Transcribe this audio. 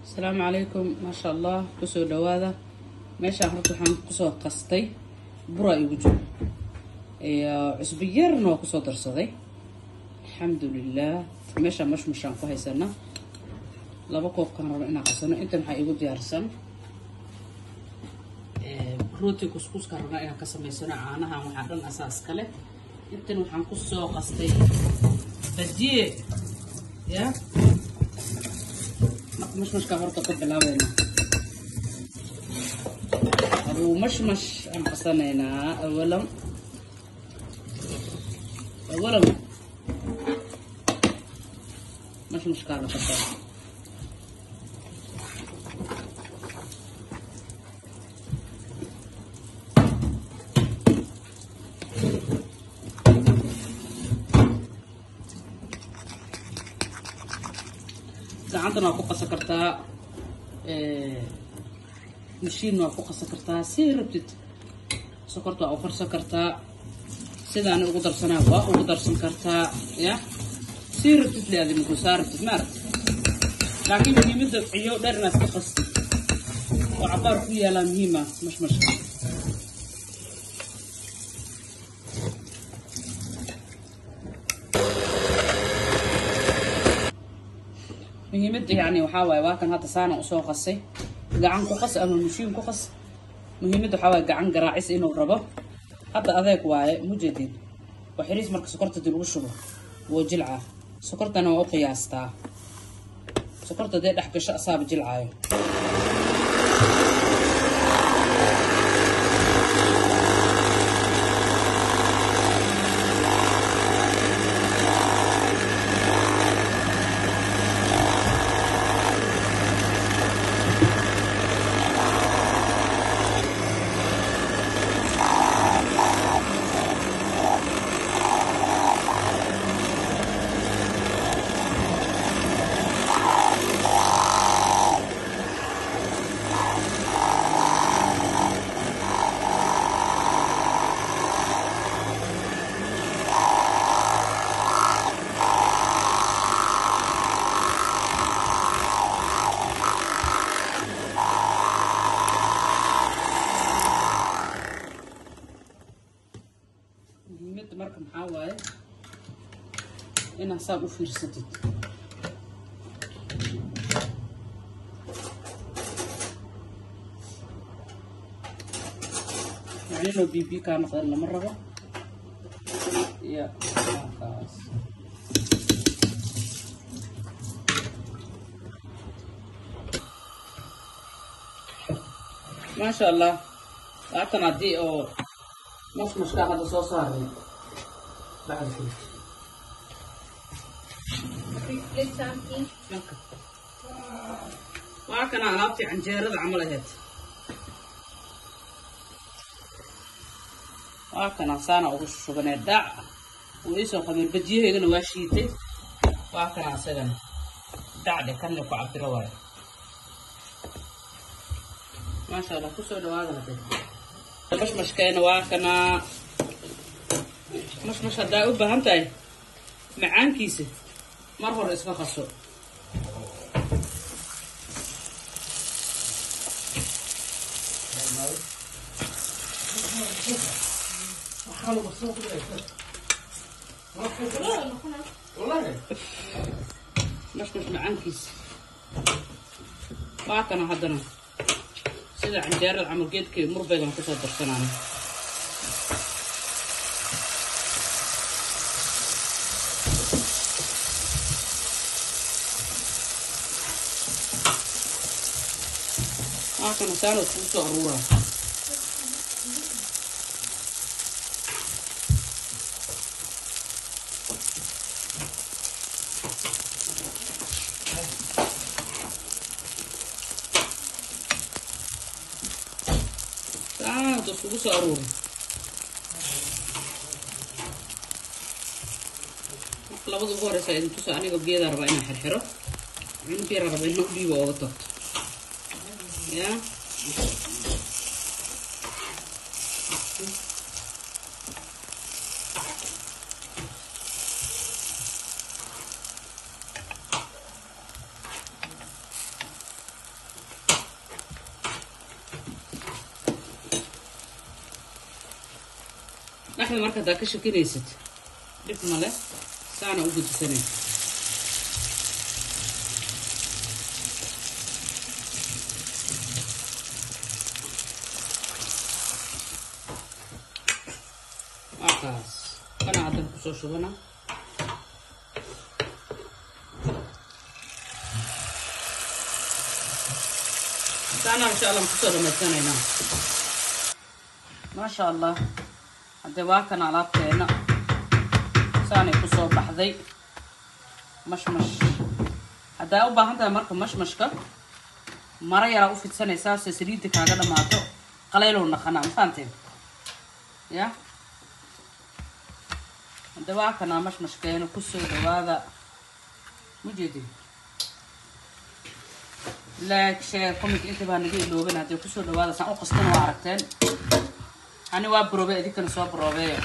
Asalaamu calaykum. Maasha Allah, kusoo dhawaada. Meeshaan horta waxaan kusoo qastay buraa igu jiro iyo cusbo yarna waa kusoo darsaday, alxamdulilah. Meeshaan mashmashaan ku haysanaa, 2 koobkaan rabo inaan qasano. Intan waxaa igu diyaarsan rooti kuskuuskaan rabnaa inaan ka samaysano. Caanahan waxaa dhan asaas kale. Intan waxaan kusoo qastay bajiye ya. Marka mashmashkaa horta ka bilaabeynaa, abuu mashmash aan qasanaynaa. Awalan awalan mashmashkaa la qasaa. Gacantana waa ku qasan kartaa, mashiinna waa ku qasan kartaa, si rabtid. Sokorta waa u qarsan kartaa, sidaana ugu darsanaa waa ugu darsan kartaa, ya si rabtid le adi muku saa rabtid maaragta. Laakiin muhiimadda ciyo dheer inaad ka qastid oo cabaar ku yaalaa muhiima mashmashka. Muhiimadda yani waxaa waaye, waa kan hadda saana usoo qasay. Gacan ku qas ama mashiin ku qas, muhiimadda waxaa waaye gacan garaacis inuu rabo. Hadda adeeg waaye, mujeedin waa xiriis. Marka sokorta dib ugu shubo wuu jilcaa. Sokortana waa u qiyaastaa, sokorta dee dhex gasho asaaba jilcaayo. Muhiimadda marka maxaa waaye? Inaad saan u fiirsatid. Yani inuu bibi kaa noqdan lama rabo iyo kaas. Maasha Allah, waatan haddii oo mashmashkaa hadda soo saarnay bacdi. Waa kana alaabtii canjeerada camal ahayd. Waa kana saana ugu shubanee dhac wuu iisoo qabeen. Bajiyahaygana waa shiitay, waa kana asagana dhacdhe kanle ku cabiro waayo. Maasha Allah, kusoo dhawaada. Hadee mashmashkeena waa kana. Mashmash haddaa u baahan tahay macaankiisa, mar hore iska qaso. Mashmash macaankiisa waa kana. Haddana sida canjeerada camal geedkii murbaygan kusoo darsanaana. Waa kana saana iskugu soo aruuraa. Saana iskugu soo aruura. Marka labada ugu horeysa idin tusa, aniga geedaa rabaa inaan xirxiro, cunug yaraa rabaa inaan u dhiibo ooga tagto ya. Dhexda marka haddaa ka shakinaysid, dhib male, saana u gudisanay. Waakaas, kana haddan kusoo shubana. Saana insha Allah kusoo dhamaysanaynaa, maasha Allah. Haddee waa kana alaabteena, saanay kusoo baxday mashmash. Haddaa u baahan tahay marka mashmashka, maro yaraa u fidsanaysaa se saliidda kaaga dhamaato, qalaylow naqanaa, ma fahanteen? Ya, hadde waa kanaa mashmashkeena, kusoo dhawaada. Mujeedin, like, share, comment inta baa naga iloobin. Haddee kusoo dhawaada, saan u qastana waa aragteen. Ani waa baroobe, idinkana soo baroobeeya.